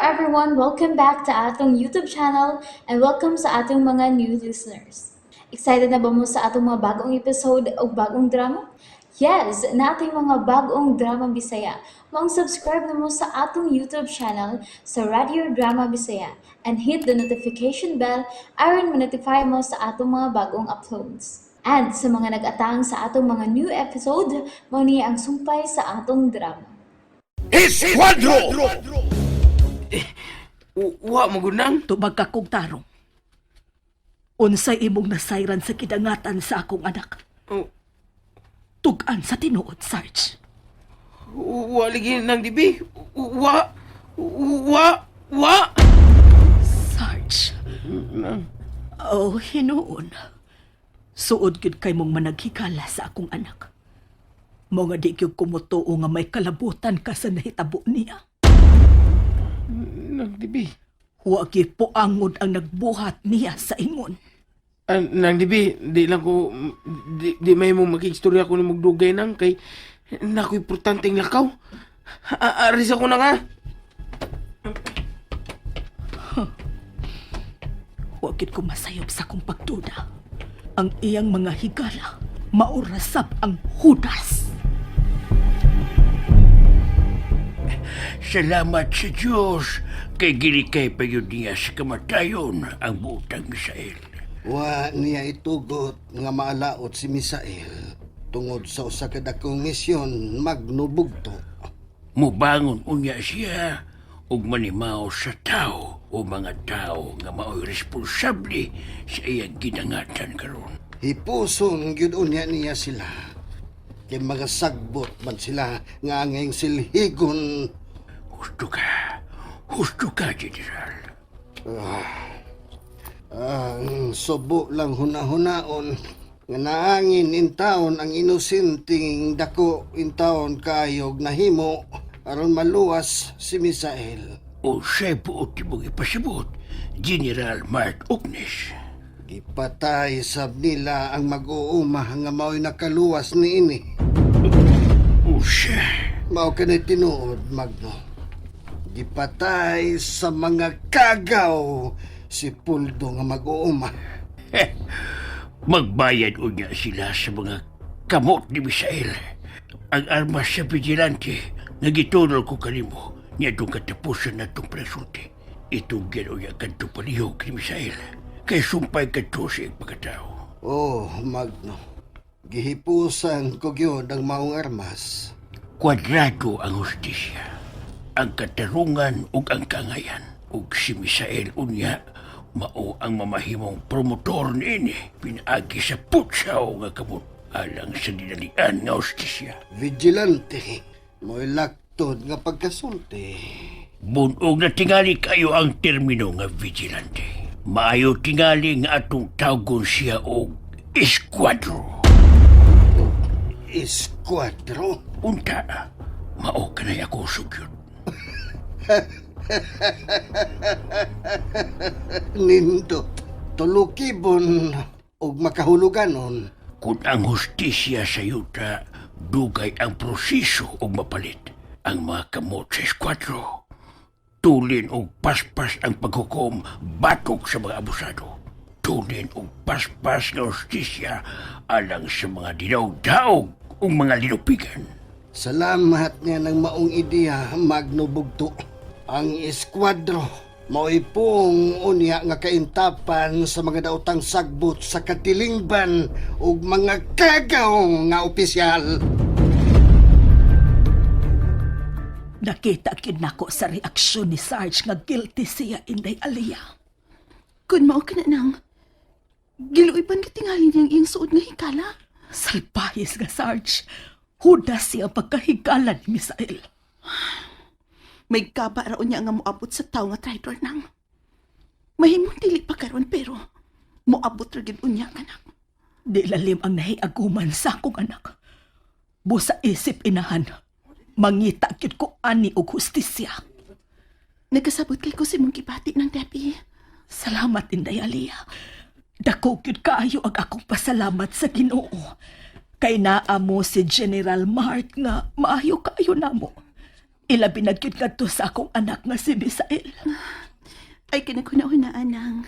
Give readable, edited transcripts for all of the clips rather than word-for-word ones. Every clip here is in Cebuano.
Everyone! Welcome back to atong YouTube channel and welcome sa atong mga new listeners. Excited na ba mo sa atong mga bagong episode o bagong drama? Yes, naa tay mga bagong drama Bisaya. Maong subscribe na mo sa atong YouTube channel sa Radio Drama Bisaya and hit the notification bell aron ma-notify mo sa atong mga bagong uploads. And sa mga nag-atang sa atong mga new episode, mao ni ang sumpay sa atong drama. Esquadro! Wa mo gud, Nang. Tubag ka kong tarong. Unsay imong nasayran sa kidangatan sa akong anak? Oh, Tug-an sa tinuod, Sarge. wa lagi, Nang Debbie. Wa. Wa. Wa. Sarge. Nang. Oh, hinuon. Suod gyud kay mong managhikala sa akong anak. Mao nga di gyud ko motuo nga may kalabutan ka sa nahitabo niya. Nang Debbie. Wa gyud poangod ang nagbuhat niya sa ingon. Ah, Nang Debbie, di lang ko di may mo makigstorya ko ni magdugay, Nang, kay nako importanteng lakaw. Aris ako na nga. Wa gyud ko masayop sa akong pagduda. Ang iyang mga higala, mao ra sab ang hudas. Salamat sa Diyos kay gilikay pa gyud niya sa kamatayon ang butang Misael. Wa niya itugot nga maalaot si Misael tungod sa usa ka dakong misyon, Magno Bugto. Mubangon unya siya ug manimaw sa tao o mga tao nga mao'y responsable sa iyang gidangatan karon. Hipuson gyud unya niya sila. Kay mga sagbot man sila nga angayng silhigon. Husto ka. Husto ka, General. Ang subo lang hunahunaon nga naangin intawon ang inosenteng dako intawon kaayog nahimo aron maluwas si Misael. Unsay buot imong ipasabot, General Mark Oknes? Gipatay sab nila ang mag-uuma nga mao'y nakaluwas niini. Unsa? Mao kani tinuod, Magno. Gipatay sa mga kagaw si Puldo nga mag-uuma. Magbayad unya sila sa mga kamot ni Misael. Ang armas sa vigilante nga gitunol ko kanimo niadtong katapusan natong presulti. Itugyan unya kadto palihog ni Misael. Kay sumpay kadto sa iyang pagkatao. Oh, Magno. Gihipusan ko gyud ang maong armas. Kwadrado ang hustisya, ang katarungan ug ang kangayan. Ug si Misael unya mao ang mamahimong promotor niini pinaagi sa putsaw nga kamot alang sa dinalian nga hustisya. Vigilante. Mo'y laktod nga pagkasulti. Bunog na tingali kayo ang termino nga vigilante. Maayo tingali nga atong tawgon siya og esquadro. Esquadro. Unta, mao kanay ako sugyot. Nindot. Tulukibon ug makahuluganon. Kung ang hustisya sa yuta, dugay ang proseso og mapalit. Ang mga kamot sa eskwatro. Tulin og paspas ang paghukom batok sa mga abusado. Tulin og paspas nga hustisya alang sa mga dinaog-daog ug mga linupigan. Salamat niya ng maong ideya, Magno Bugto. Ang esquadro, mao'y pong unya nga kaintapan sa mga daotang sagbot sa katilingban ug mga kagaw nga opisyal. Nakita gyud nako sa reaksyon ni Sarge nga guilty siya, Inday Aliyah. Kun mao ka na, Nang, giluiban ka tingali niyang iyang suod nga hikala. Salpahis nga Sarge. Hudas siya pagkahigala ni Misael. May gaba ra unya nga moabot sa tawo nga traitor, Nang. Mahimong dili pa karon pero moabot ra gid unya kanak. Di lalim ang nahiaguman sa akong anak. Busa isip inahan. Mangita gyud ko ani og hustisya. Nagkasabot kay ko si mong gibati, Nang Debbie. Salamat, Inday Aliyah. Dako gyud kaayo ang akong pasalamat sa Ginoo. Kay naa mo si General Mark nga maayo kaayo namo. Ilabi na gyud ngadto sa akong anak nga si Misael. Ay kinaghuna-hunaan nang.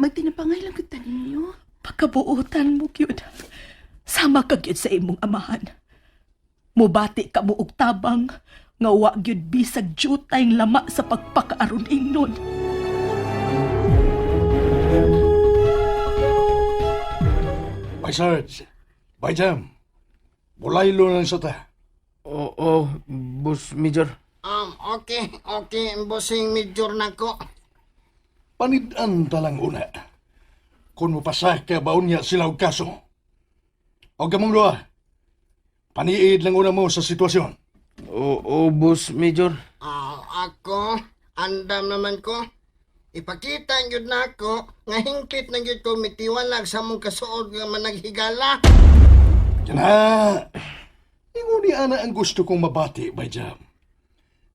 Magtinapangay lang kita ninyo. Pagkabuotan mo gyud. Sama ka gyud sa imong amahan. Mubati ka mo og tabang nga wa gyud bisag jutay lama sa pagpakaaron ingnon. Bay Sarge, Bay Jam, bulaylo lang sa ta. Oo, Boss Major. Okay, okay, bossing major nako. Panidan talang una. Kung mapasa ka baon niya sila og kaso. O gamong duha, paniid lang una mo sa sitwasyon. Oo, Boss Major. Ah, ako, andam naman ko. Ipakita gyud nako nga hingpit na gyud ko mitiwalag sa mong kasuod nga managhigala. Kana, ingon ni ana ang gusto kong mabati, Bay Jam.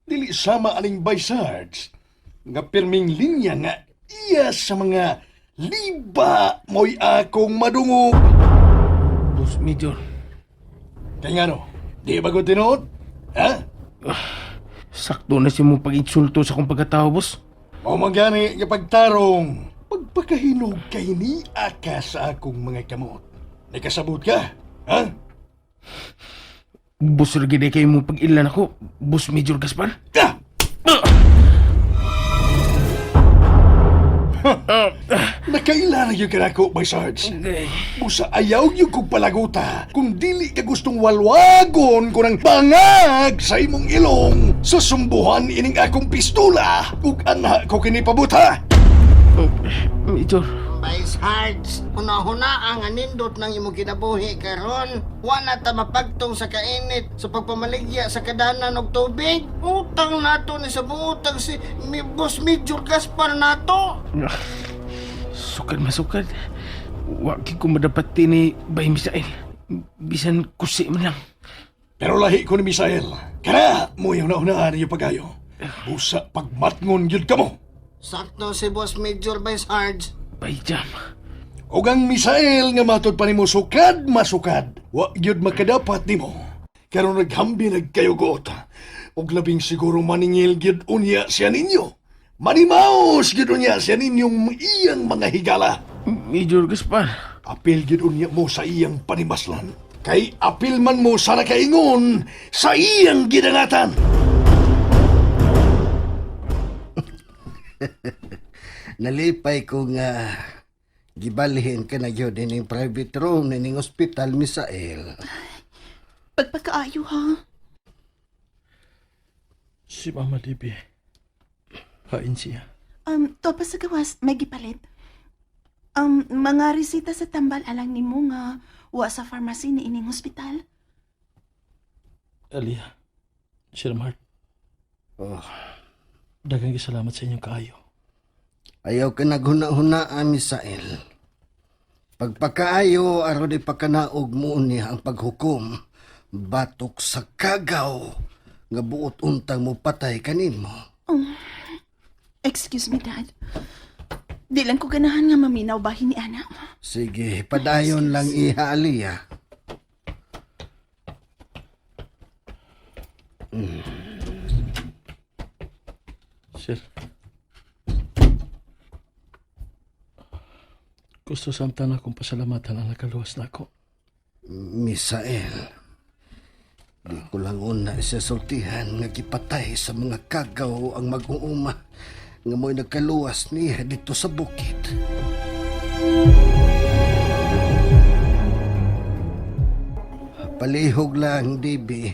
Dili sama aning Bay Sarge, nga pirming linya nga iya sa mga liba mo'y akong madungog. Boss Major. Kaya nga no, di ba ko tinuod? Ha? Sakto na siya mo pag-insulto sa akong pagkatao, boss. Mao man gani nga pagtarong, pagpakahinog kay ni aka sa akong mga kamot. Nakasabot ka, ha? Boss, lagi na kayo mo pag-ilan ako. Boss Major Gaspar. Ah! Nakaila na yun kanako, my Sarge. Busa ayaw yun kong palaguta kung dili ka gustong walwagon ko ng bangag sa imong ilong. Susumbuhan ining akong pistola ug ana ko kini pabuta. Oh, Major. Vice Hards, huna-huna ang anindot ng imong kinabuhi karon. Wa na ta mapagtong sa kainit sa pagpamaligya sa kadanan og tubig. Utang nato ni sa buutang si Boss Major Gaspar nato. Sukad masukad. Wa gyud ko madapat ni Bay Misael. Bisan kusi man lang. Pero lahi ko ni Misael. Kana mo yung naunaan ninyo pagayo. Busa pagmatngon yun ka mo. Sakto si Boss Major Vice Hards. Bay Jam. Og ang Misael nga matod pa nimo sukad masukad, wa gyud makadapat nimo. Karon naghambi nagkayugot. Og labing siguro maningil gyud unya siya ninyo. Manimaos gyud unya siya ninyong iyang mga higala. Major Gaspar. Apil gyud unya mo sa iyang panimaslan. Kay apil man mo sa nakaingon sa iyang gidangatan. Nalipay ko nga gibalhin ka na gyud ining private room ining ospital Misael. Pagpakaayo ha. Si Mama Libby. Hain siya. Topa sa gawas, may gipalit. Mga resita sa tambal alang nimo nga wa sa pharmacy ni ining hospital. Alia. Sir Mark, Oh, daghang salamat sa inyong kaayo. Ayaw ka naghuna-huna, Misael. Pagpakaayo, aron ipakanaog mo niya ang paghukom. Batok sa kagaw, nga buot untang mo patay kanimo. Excuse me, Dad. Di lang ko ganahan nga maminaw bahin ni Ana. Sige, padayon lang iha, Aliyah. Sir. Gusto samtang akong pasalamatan ang nakaluwas na ako. Misael, di ko lang una siya sultihan nga gipatay sa mga kagaw ang mag-uuma nga mo'y nagkaluwas niya dito sa bukid. Palihog lang, Dibi.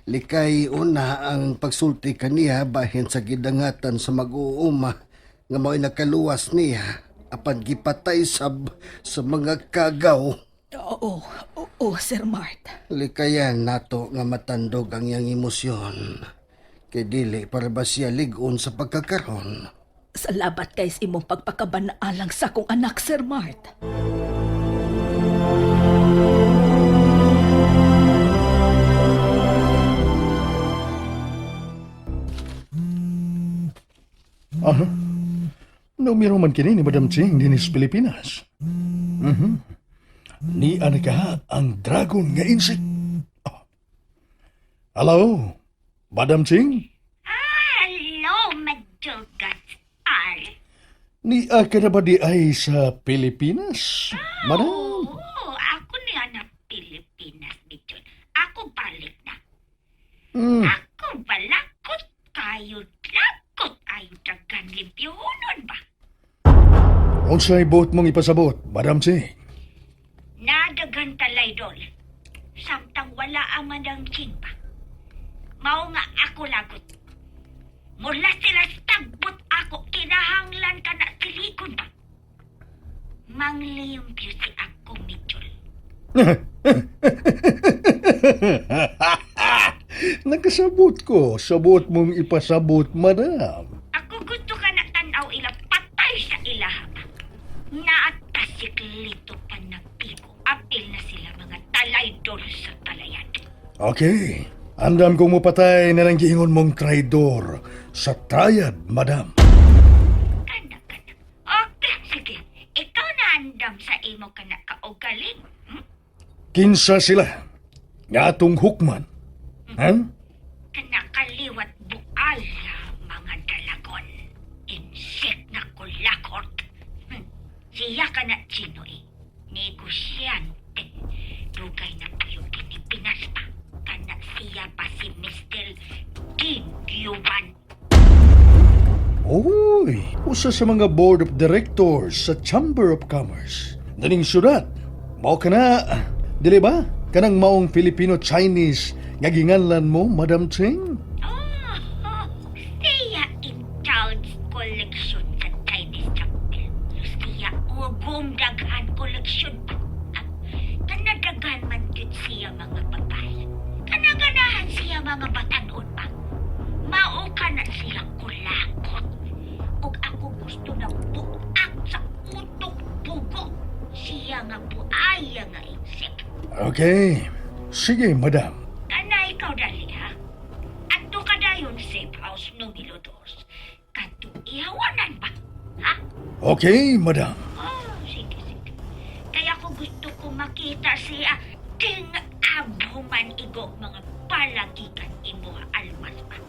Likay una ang pagsulti kaniya bahin sa gidangatan sa mag-uuma nga mo'y nagkaluwas niya apan gipatay sab sa mga kagaw. Oo, oo, Sir Mart. Likayan nato nga matandog ang iyang emosyon. Kay dili para ba siya ligon sa pagkakaron. Salamat kay sa imong pagpakabanaalang sa akong anak, Sir Mart. Aha. Numero man kini ni Madam Ching dinis Pilipinas. Mhm. Ni ana ka ang dragon nga insect. Oh. Hello. Madam Ching, Hello, Madugas R. ni ka na ba di ay sa Pilipinas? Madam? Oo, ako niya na Pilipinas, Bichon. Ako balik na. Ako balakot kayo, lakot ayo dagan limpyonon ba? Unsay buot mong ipasabot, Madam Ching? Nadagan talaydol. Samtang wala ang manang ba. Mao nga ako lagot. Mula sila stagbot ako, kinahanglan ka na silikon ba? Manglimpyo si ako, Mitchell. Nakasabot ko sa buot mong ipasabot, Madam. Ako gusto ka na tanaw ila patay sa ilaha ba. Naatasiklito pa nagpigo. Apil na sila mga talaydol sa talayan. Okay. Andam kong mupatay na lang giingon mong traidor sa triad, Madam. Kana, kana. Okay, sige. Ikaw na andam sa imo ka na kaugaling. Kinsa sila? Nga atong hukman. Ha? Kana kaliwat bual mga dalagon. Insek na kulakot. Siya ka na Chino eh. Negosyante. Dugay na kayo kinipinas pa. Kana siya pa si Mr. Kim Yuan. Uy, usa sa mga board of directors sa Chamber of Commerce. Daning syudad. Mao ka na, dili ba? Kanang maong Filipino-Chinese nga ginganlan mo, Madam Ching? Oh, siya in charge collection sa Chinese Chapel. Siya ugong daghan collection pa. Ah, kanadaghan man gyud siya mga babae. Kanaganahan siya mga batanon pa. Mao ka na siya kulakot. Ug ako gusto na buak sa utok bugo. Siya nga buaya nga insect. Okay. Sige, Madam. Kana ikaw dali ha. Adto ka dayon safe house numero dos. Kadto ihawanan ba? Ha? Okay, Madam. Oh, sige, sige. Kaya ko gusto ko makita siya ting abo man igo mga palagikan imo almas ba.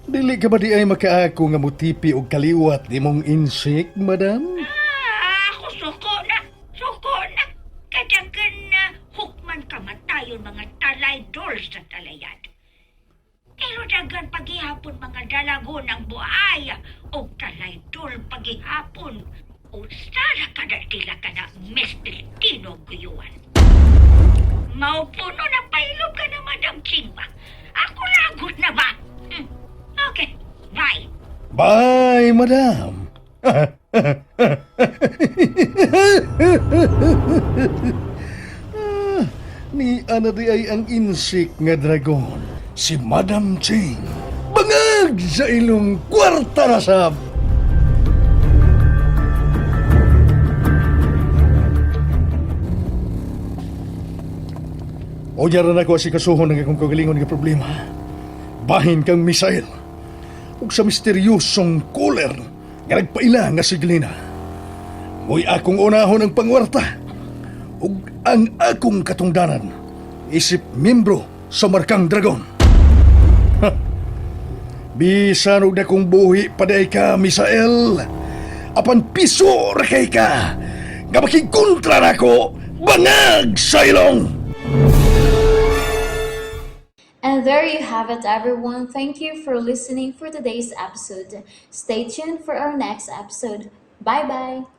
Dili ka ba di ay makaako nga mutipi og kaliwat ni mong insect, Madam? Ah, ako suko na. Suko na. Kadagan na hukman kamatayon mga talaydol sa talayad. Pero dagan paghihapon mga dalagon ang buaya o talaydol paghihapon. O sara kada tila ka na Mr. Tino Guyuan. Maupuno na pailog ka na, Madam Chingba. Ako lagot na ba? Okay, bye. Bye, Madam. Ah, ni ana di ay ang insik nga dragon, si Madam Ching. Bangag sa ilong kwarta na sab. O na ko si kasuhon ang akong kagalingon nga problema. Bahin kang misail ug sa misteryosong cooler nga nagpaila nga si Glina. Mo'y akong unahon ang pangwarta ug ang akong katungdanan isip membro sa Markang Dragon. Ha. Bisan og dakong buhi paday ka, Misael. Apan piso ra kay ka. Nga makikontra nako, bangag sa ilong. And there you have it, everyone. Thank you for listening for today's episode. Stay tuned for our next episode. Bye bye.